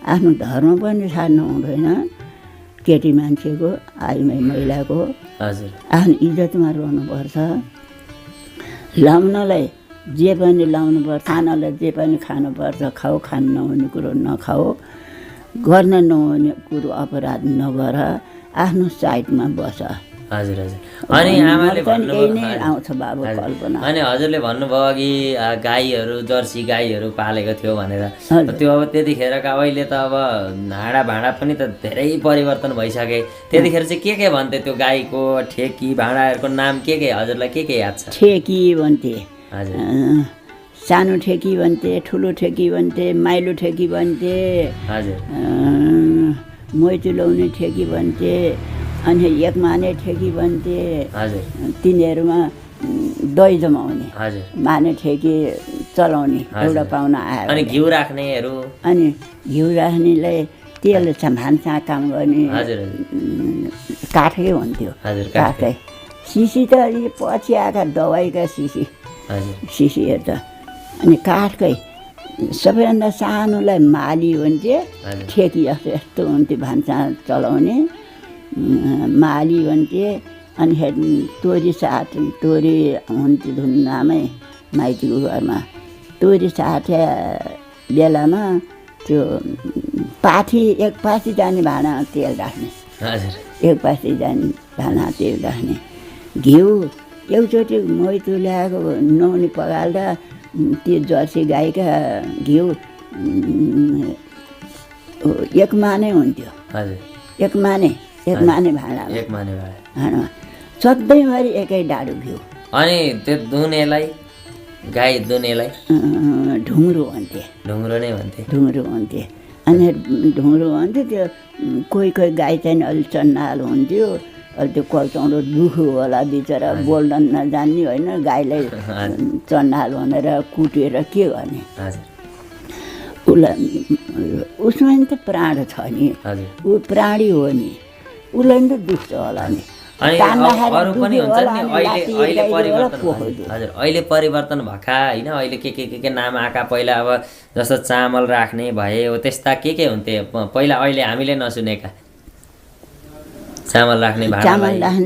आफ्नो धर्म पनि छाड्नु हुँदैन। केटी मान्छेको महिलाको हजुर आफ्नो इज्जतमा रहनुपर्छ। लाउनलाई जे पनि लाउनुपर्छ, खानलाई जे पनि खानुपर्छ। खाऊ, खान नहुने कुरो नखाऊ, गर्न नहुने कुरो अपराध नगर, आफ्नो साइडमा बस। हजुर हजुर। अनि आमाले यही नै आउँछ बाबु कल्पना। अनि हजुरले भन्नुभयो कि गाईहरू जर्सी गाईहरू पालेको थियो भनेर। त्यो अब त्यतिखेरका अहिले त अब हाडा भाँडा पनि त धेरै परिवर्तन भइसके। त्यतिखेर चाहिँ के भन्थे त्यो गाईको ठेकी भाँडाहरूको नाम के हजुरलाई के याद छ? ठेकी भन्थे, हजुर सानो ठेकी भन्थे, ठुलो ठेकी भन्थे, माइलो ठेकी भन्थे, हजुर मोइतो लाउने ठेकी भन्थे, अनि एकमाने ठेकी भन्थे। हजुर तिनीहरूमा दही जमाउने, हजुर माने ठेकी चलाउने एउटा पाहुना आयो। अनि घिउ राख्नेहरू, अनि घिउ राख्नेलाई तेल भान्सा काम गर्ने हजुर काठकै हुन्थ्यो। हजुर काठकै सिसी त अलि पछि आएका दवाईका सिसी, हजुर सिसीहरू त। अनि काठकै सबैभन्दा सानोलाई माली भन्थे। ठेकी जस्तो यस्तो हुन्थ्यो भान्सा चलाउने, माली भन्थे। अनि तोरी साथ, तोरी हुन्थ्यो धुन्नामै माइतीको घरमा। तोरी साथे बेलामा त्यो पाथी, एक पाथी जाने भाँडा तेल राख्ने, हजुर एक पाथी जाने भाँडा तेल राख्ने। घिउ एकचोटि मोइतो ल्याएको नुहाउने पगाल्दा त्यो जर्सी गाईका घिउ एकमाने हुन्थ्यो। हजुर एकमाने भाँडा, एकमाने भाँडा सधैँभरि एकै डाडु घिउ। अनि त्यो दुनेलाई, गाई दुनेलाई ढुङ्ग्रो भन्थे। ढुङ्ग्रो नै भन्थे। ढुङ्ग्रो भन्थे। अनि ढुङ्ग्रो भन्थ्यो। त्यो कोही गाई चाहिँ अलिक चन्नाल हुन्थ्यो। त्यो कल्चाउरो दुखो होला बिचरा, बोल्न नजान्ने होइन। गाईलाई चन्नाल भनेर कुटेर के गर्ने? उसलाई उसमा नि त प्राण छ नि, ऊ प्राणी हो नि, उसलाई नि त दुख्छ होला नि। अरू पनि हुन्छ नि अहिले परिवर्तन। हजुर अहिले परिवर्तन भएका होइन, अहिले के नाम आएका। पहिला अब जस्तो चामल राख्ने भयो त्यस्ता के हुन्थे पहिला, अहिले हामीले नसुनेका? चामल राख्ने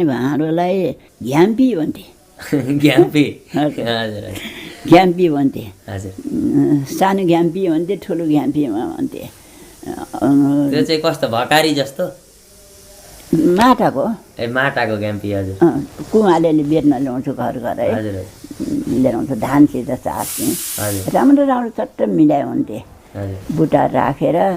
भाँडोलाई घ्याम्पी भन्थे। घ्याम्पी, घ्याम्पी भन्थे। हजुर सानो घ्याम्पी भन्थे, ठुलो घ्याम्पीमा भन्थे। त्यो चाहिँ कस्तो भकारी जस्तो? माटाको। माटाको घ्याम्पी। हजुर कुमालेले बेच्न ल्याउँछ घर घर है। हजुर ल्याउँछ धानसित साट्ने। राम्रो चट्ट मिलाइ हुन्थे। बुटा राखेर